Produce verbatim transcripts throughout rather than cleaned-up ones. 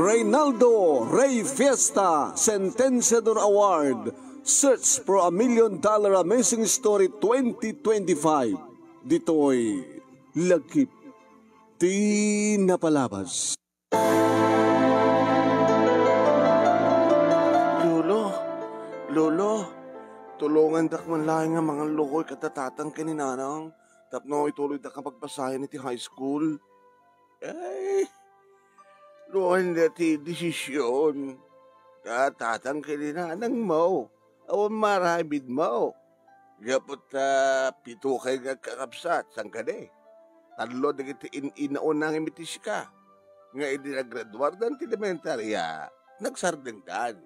Reynaldo Rey Fiesta Sentenciador Award, Search for a Million Dollar Amazing Story twenty twenty-five. Ditoy Lagip ti Napalabas. Lolo, Lolo, tulongandak man laeng nga mangallukoy kadta tatang ken ni nanang tapno ituloydak nga pagpasayan iti high school. Ay, no, ania ti desisyon ta tatang ken ni nanangmo, awan maaramidmo. Gapu ta pito kayo nga agkakabsat, saan kadi? Tallo dagiti in-inaunam iti sika, nga idi naggraduardan ti elementaria, nagsardengkan.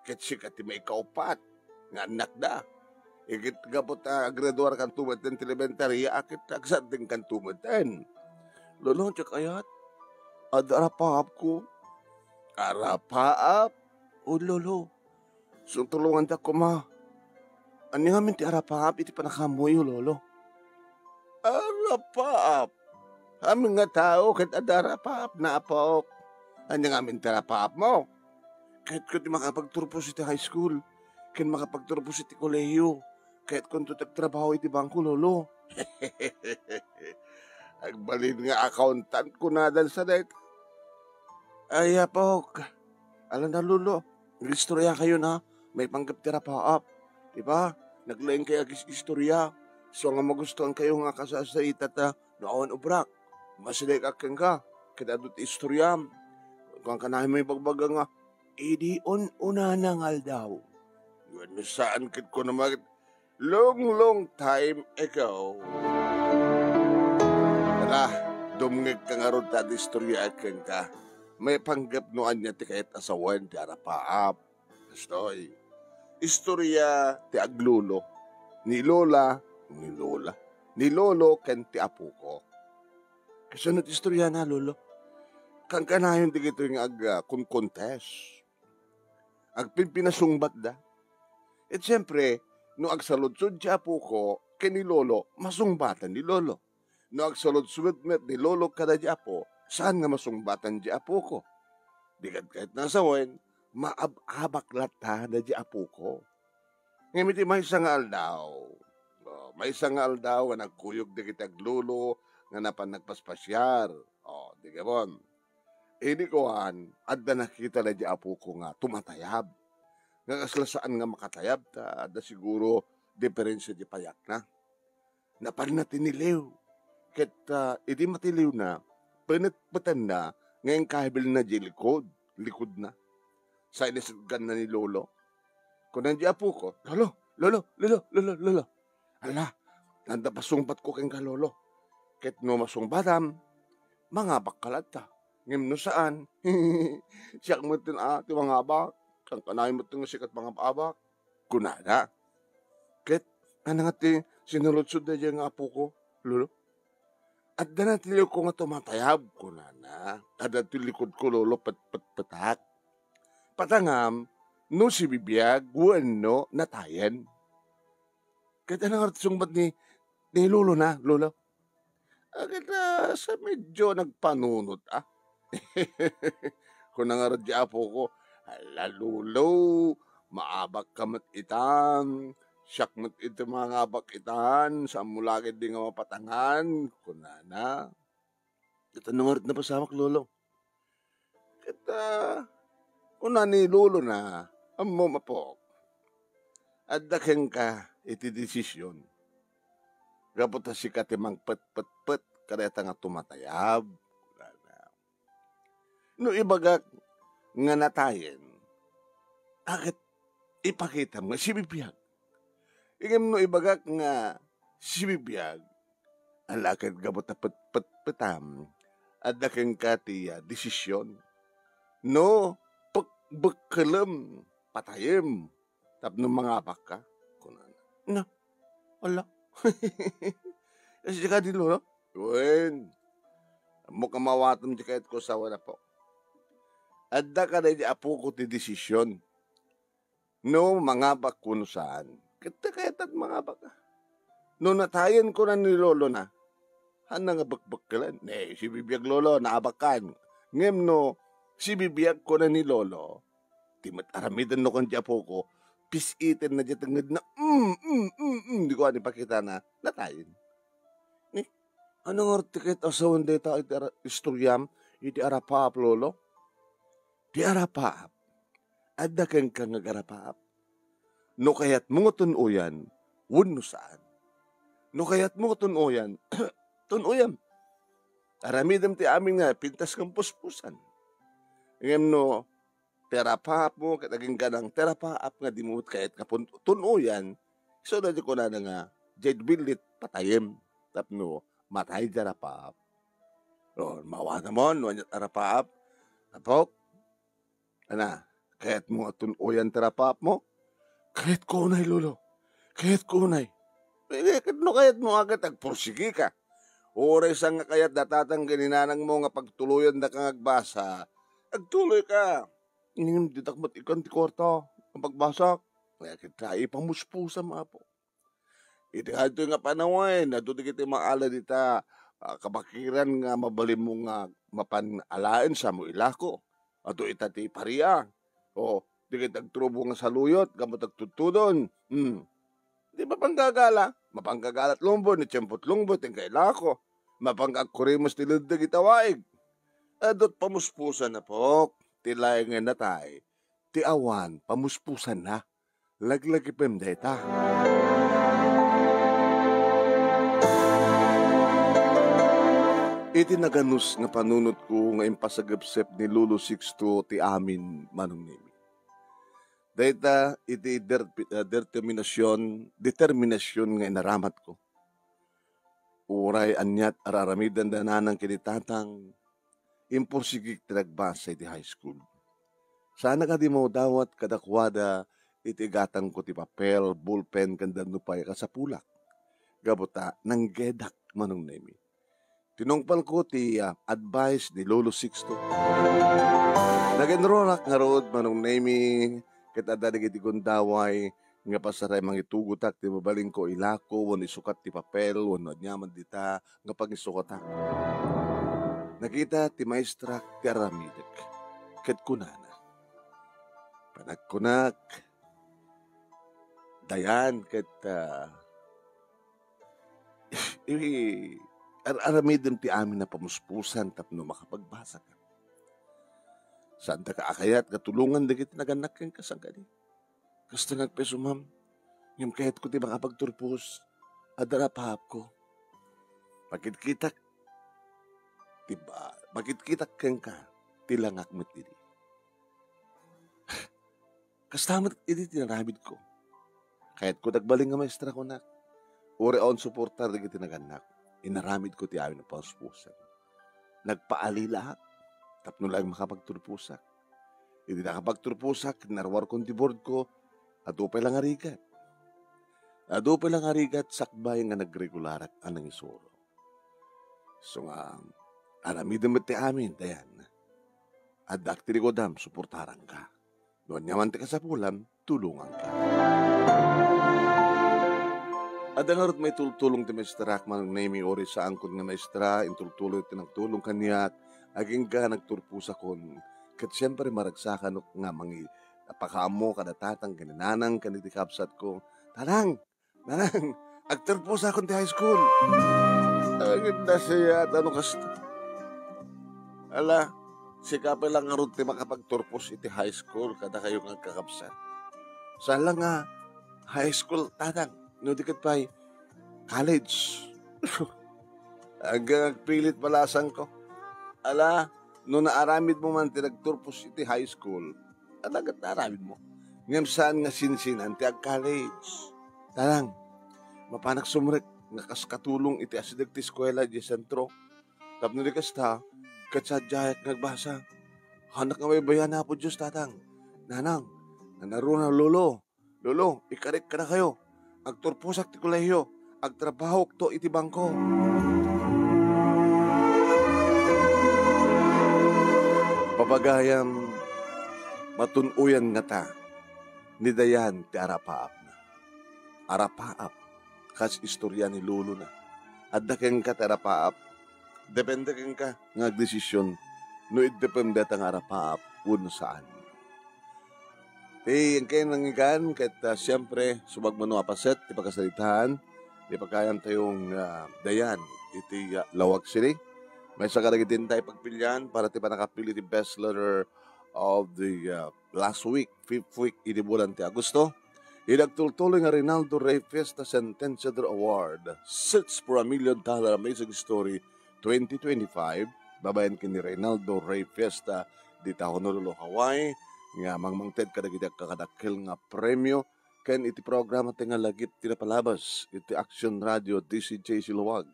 Ket sika ti maikaupat nga annakda. Iket gapu ta aggraduarkanto metten ti elementaria, ket agsardengkanto metten. Lolo, diak kayat. Adda arapaapko. Arapaap? O, Lolo, sutulongandak koma. Ania ngamin ti arapaap iti pannakaammoyo, Lolo? Arapaap? Amin nga tao ket adda arapaapna, apok. Ania ngamin ti arapaapmo? Kayatko ti makapagturpos iti high school ken makapagturpos iti kolehiyo. Kayatkonto ti agtrabaho iti bangko, Lolo. Agbalin nga accountant, kunadan sa dayta. Ay, apok. Ala na, Lolo. Nag-istorya kayo na. Maipanggep ti rapaap. Di ba? Naglaing kayo agis-istorya. So nga magustuhan kayo nga kasasaitat, ah, no awan ubrak. Masideg ak kenka. Ket adu ti istoryam. Kuan ka na may bagbaga nga, idi un-unana nga aldaw. Wen, saan ket kuno maget, long, long time ago. Tara, dumngeg ka ngarud ta adu istorya kenka. Maipanggep no ania ti kayat a sawen ti arapaap. Kastoy, istorya ti aglolo, ni lola, ni lola, ni lolo ken ti apoko. Kasano ti istoryana, Lolo? Kankanayon dagitoy nga ag, ah, kunkuntes. Agpinpinasungbatda. Et siempre, no agsaludsod ti apoko ken ni lolo, masungbatan ni lolo. No agsaludsod met ni lolo kada di apo, saan nga masungbatan di apoko? Di kad kayat na sawen, maab-abak latta da di apoko. Ngem iti maysa nga aldaw, oh, maysa nga aldaw nga nagkuyog dagiti aglolo nga napan nagpaspasiar. Oh, di gabon. Idi kuan, adda nakita da di apoko nga tumatayab. Nga kasla saan nga makatayab, ta adda siguro diferensia di payakna. Napanna ti niliw. Ket, ah, idi matiliwna, penetpetanna nga inkahibilna di likod, likodna. Sa inisagganna ni Lolo. Kuna di apoko, "Lolo, Lolo, Lolo, Lolo, Lolo. Ala, adda pasungbatko kenka, Lolo. Ket no masungbatam, mangabakka latta. Ngem no saan, siak met ti, ah, ti mangabak. Kankanayon met nga sika ti mangab-abak," kunana. Ket ania nga ti sinaludsod daydiay nga apoko, Lolo? Adda natiliwko nga tumatayab, kunana. Adda ti likodko, Lolo, petpetpetak. Patangam, no sibibiag wenno natayen. Ket ania nga ti sungbat ni, ni lolona, Lolo? Agita sa medyo nagpanunot, ah. Kuna ngarud di apoko, "Ala, Lolo, maabak ka met itan. Siak met iti mangabak itan, saan mo la ketdi nga mapatangan," kunana. Ket ania ngarud napasamak, Lolo? Ket, ah, kuna ni lolona, "Ammom, apok, adda kenka iti desisyon. Gapu ta sika ti mangpetpetpet kadayta nga tumatayab." No ibagak nga natayen, aket ipakitam nga sibibiag. Ngem no ibagak nga sibibiag, ala ket gapu ta petpetpetam, adda kenka ti, ah, desisyon. No pekbekkelem, patayem tapno mangabakka, kunana. Na, ala. Kas di kadi, Lolo? Wen, ammok a maawatem ti kayatko a sawen, apok. Adda kadaydi apoko ti desisyon. No mangabak wenno saan. Ket ta kayatna ti mangabak. No natayen, kuna ni lolona, Haan nga bekbekkelen. Ne, sibibiag, Lolo, naabakan. Ngem no, sibibiag, kuna ni Lolo, ti met aramidenno ken ti apoko, pis-itenna diay tengngedna. Mm, mm, mm, mm, di ko ipakitana. Natayen. Ni, ania ngarud ti ket a sawen dayta iti ara-, istoriam, iti arapaap, Lolo? Ti arapaap. Adda kenka nga agarapaap? No kayatmo nga tun-oyan, wenno saan. No kayatmo nga tun-oyan, tun-oyam. Aramidem ti amin nga pintas ken puspusan. Ngem no ti arapaapmo ket agingganang ti arapaap nga dimo met kayat nga pun-, tun-oyan, isu daytoy kunana nga, diay billit, patayem, tapno matay ti arapaap. O, mawanamon, no aniat arapaap. Apok, ana, kayatmo nga tun-oyan ti arapaapmo? Kayatko unay, Lolo. Kayatko unay. Pwede, ket no kayatmo a ket agpursigi ka. Uray saan nga kayat da tatang ken ni nanangmo nga pagtuloyandaka nga agbasa, agtuloy ka. Ngem ditak met ikkan ti kuarta nga pagbasak. Kaya ket ta ipamuspusam, Apo. Iti daytoy nga panawen, adu dagiti maala dita, ah, kabakiran nga mabalinmo nga mapan alaen samo ilako. Adu ita ti paria. O, dagiti agtrubo nga saluyot, gapu ta agtudtudon. Hmm. Di mapanggagala, mapanggagalat lungbo, ni tiempo't lungbo, ti kailako. Mapangagkurimus ti leddeg ita waig. Adu't pamuspusan, Apok, ti laeng nga natay, ti awan pamuspusanna. Laglagipem dayta. Iti naganus nga panunotko nga impasagepsep ni Lolo Sixto ti amin, Manong Nemi. Dayta iti der-, eh, determinasion, determinasion nga inaramatko. Uray aniat a aramiden da nanang ken ni tatang, impursigik ti nagbasa iti high school. Saanak a dimawdawat kadakuada iti igatangko ti papel, ballpen, ken danno pay a kasapulak. Gapu ta nanggedak, Manong Nemi. Tinungpalko ti, ah, advice ni Lolo Sixto. Nag-enrollak ngarud, Manong Nemi, ket adda dagiti gundaway nga pasaray mangitugotak ti mabalinko ilako wenno isukat ti papel wenno aniaman dita nga pangisukatak. Nakita ti maestrak ti aramidek ket kunana, panagkunak, Dayan ket, ah, i-, ar-aramidem ti amin a pamuspusan tapno makapagbasaka. Saandaka a kayat nga tulongan dagiti nagannak kenka, saan kadi? Kasta nga agpayso, ma'am, ngem kayatko ti makapagturpos. Adda arapaapko. Makitkitak ti ba-, makitkitak kenka ti langak met idi. Kasta met idi ti inaramidko. Kayatko ti agbalin nga maestra, kunak. Uray awan suporta dagiti nagannak, inaramidko ti amin a pamuspusan. Nagpaalilaak tapno laeng makapagturposak. Idi nakapagturposak, narwarkon ti boardko, adu pay la nga rigat. Adu pay la nga rigat sakbay nga nagregularak a nangisuro. Isu nga, aramidem met ti amin, Dayan. Addak ti likuadam, suportaranka. No aniaman ti kasapulam, tulonganka. Adda ngarud maitultulong ti maestrak, Manong Nemi, uray saankon nga maestra, intultuloy ti nagtulong kaniak, agingga nagturposakon. Ket siempre, maragsakanok nga mangi-, pakaammo kada tatang ken ni nanang ken iti kabsatko. Tatang! Nanang, agturposakon ti high school. Agindasiya, ta no kasta. Ala, sika pay la ngarud ti makapagturpos iti high school kadakayo nga agkakabsat. Saan la nga high school, tatang, no di ket pay college. Agga agpilit balasangko. Ala, no naaramidmo man ti nagturpos iti high school, adda ket naaramidmo. Ngem saan nga sinsinan ti ag-college. Tatang, mapanak sumrek nga kas katulong iti asideg ti eskuela idiay sentro. Tapno di kasta, ket sadiayak nga agbasa. Haanak nga baybayan Apo Dios, Tatang. Nanang, nanaruna, Lolo. Lolo, ikarik kadakayo. Agturposak ti kolehiyo. Agtrabahokto iti bangko. Papagayam, matun-oyan ngata ni Dayan ti arapaapna. Arapaap, kas istorya ni lolona. Adda kenka ti arapaap. Depende kenka nga agdesisyon no idepende ta nga arapaap wenno saan. Ti, ken nangigan, ket, ah, siempre, sumagmano a paset ti pakasaritaan, ti pagayam tayo nga, ah, dayan, iti, ah, lawag sini. Maysa kadagiti intay pagpilian para ti panakapili ti best letter of the, ah, last week, fifth week, idi bulan ti Agosto. Iti agtultuloy nga Reynaldo Rey Fiesta Sentenciador Award, Search for a Million Dollar Amazing Story twenty twenty-five, babaen ken ni Reynaldo Rey Fiesta dita Honolulu, Hawaii, nga mangmangted kadagiti agkakadakkel nga premio ken iti programa ti nga lagip ti napalabas iti Action Radio D C J C Luwag.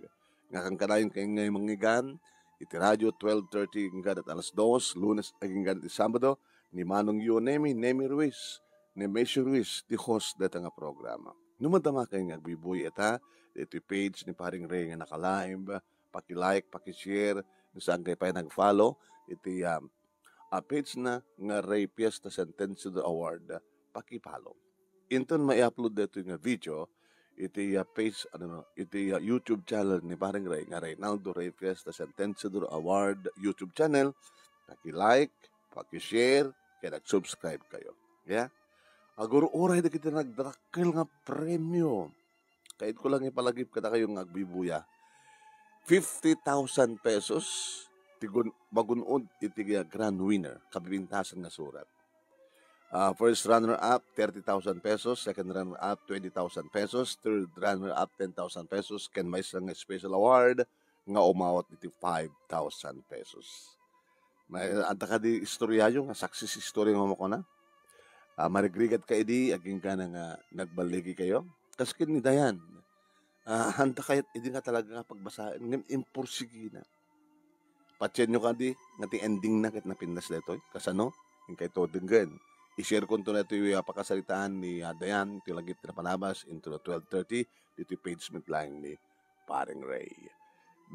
Nga kankanayon kay ngay mangigan iti radio twelve thirty agingga alas dos, Lunes agingga iti Sabado, ni Manong Yo Nemi, Nemi Ruiz, Nemesio Ruiz, ti host deta nga programa. No madama kay nga agbuybuya ita, iti page ni Paring Ray nga naka-live, paki-like, paki-share, no saan kay pay nag-follow, iti, um, a page na nga Ray Fiesta Sentenciador Award, paki-follow. Inton mai-upload daytoy nga video, iti, ah, page, ano, no, iti, ah, YouTube channel ni Paring Ray nga Reynaldo Ray Fiesta Sentenciador Award YouTube channel, paki-like, paki-share, ken nag-subscribe kayo. Ya? Agur-uray dagiti nagdadakkel nga premio. Kayatko lang ipalagip kadakayo nga agbuybuya. Fifty thousand pesos ti gun-, magun-od iti, ah, grand winner, kapipintasan nga surat. Ah, first runner-up, thirty thousand pesos. Second runner-up, twenty thousand pesos. Third runner-up, ten thousand pesos. Ken maysa nga special award nga umawat iti five thousand pesos. May, adda kadi istoryayo nga success story nga makuna? Ah, marigrigat ka idi, agingga na nga nagballigi kayo? Kas ken ni Dayan, ah, handa kayat idi nga talaga nga pagbasaen, ngem impursigina. Patienyo kadi nga ti ending na ket napintas daytoy. Kasano? Inkay to denggen. I-share konto na itoy, ah, pakasaritaan ni, ah, Dayan, ti lagip ti napalabas, into the twelve thirty, ditoy page met laeng ni Paring Ray.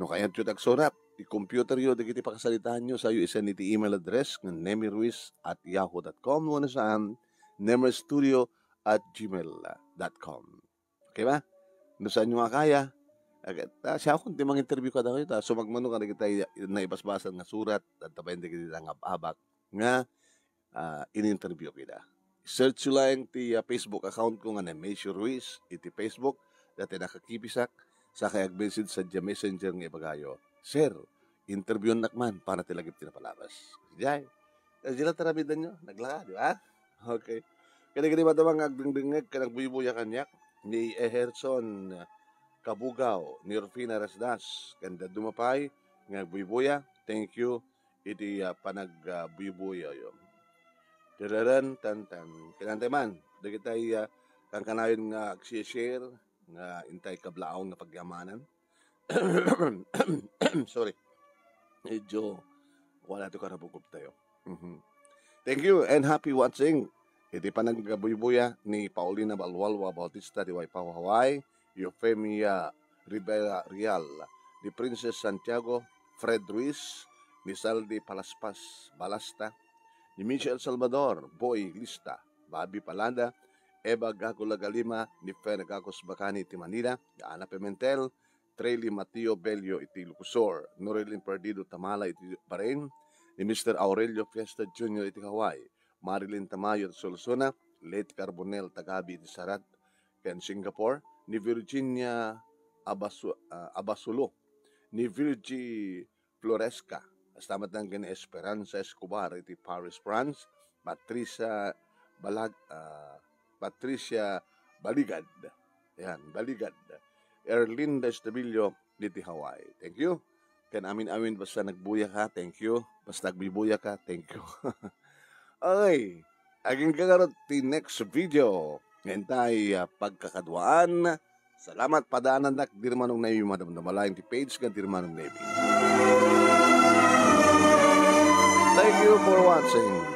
No kayatyo ti agsurat, i-computer yo dagiti pakasaritaanyo, sayo i-send iti email address nga nemiruiz at yahoo dot com wenno saan, nemerstudio at gmail dot com. Okay ba? No saanyo nga kaya, agad, ah, siakon ti manginterview kadakayo, ta sumagmano kadagiti naibasbasan nga surat, adda pay dagiti nangab-abak nga, ah, in-interview kita. Search yo laeng ti, ah, Facebook account ko nga Nemesio Ruiz iti Facebook, dayta nakakipisak, sakay ag-message sa dia Messenger nga ibagayo, "Sir, interviewnak man para ti lagip ti napalabas." Diay. Eh, sila tarabidanyo, naglaka, di ba? Okay. Kadagiti madama nga agdengdengngeg ken agbuybuya kaniak, ni Eherson Kabugaw, ni Rufina Rasdas, ken dadduma pay nga agbuybuya, thank you iti, ah, panag, ah, buybuyayo. Tereren, tan, tan. Kinantay man, dagitay, ah, kankanayon nga agsi-share, nga intay kablaaw nga pagyamanan. Sorry. Medyo wala to karabukop tayo. Mhm. Thank you and happy watching. Iti panagabuybuya ni Paulina Balwalwa Bautista di Waipahu, Hawaii, Eufemia Rivera Real, ni Princess Santiago, Fred Ruiz, ni Saldi Palaspas Balasta, ni Michelle Salvador, Boy Lista, Bobby Palada, Eva Gago Lagalima, ni Fer Gagos Bacani iti Manila, ni Ana Pimentel, Trely Mateo Bello iti Lucosur, Norilyn Perdido Tamala iti Bahrain, ni Mister Aurelio Fiesta Junior iti Hawaii, Marilyn Tamayo iti Solsona, Leti Carbonell Tagabi iti Sarat ken Singapore, ni Virginia Abasu-, ah, Abasulo, ni Virgie Floresca, kasta met laeng ken Esperanza Escobar iti Paris, France, Patricia Balag-, ah, Patricia Baligad. Ayan, Baligad. Erlinda Estabillo diti Hawaii. Thank you. Ken amin-amin, basta nagbuya ka, thank you. Basta agbibuya ka, thank you. Okay. Agingga ngarud ti next video. Ngentay, ah, pagkakaduaan. Salamat padaanannak, Dirmanong Navy, madamdama laeng ti page nga Dirmanong Navy. Thank you for watching.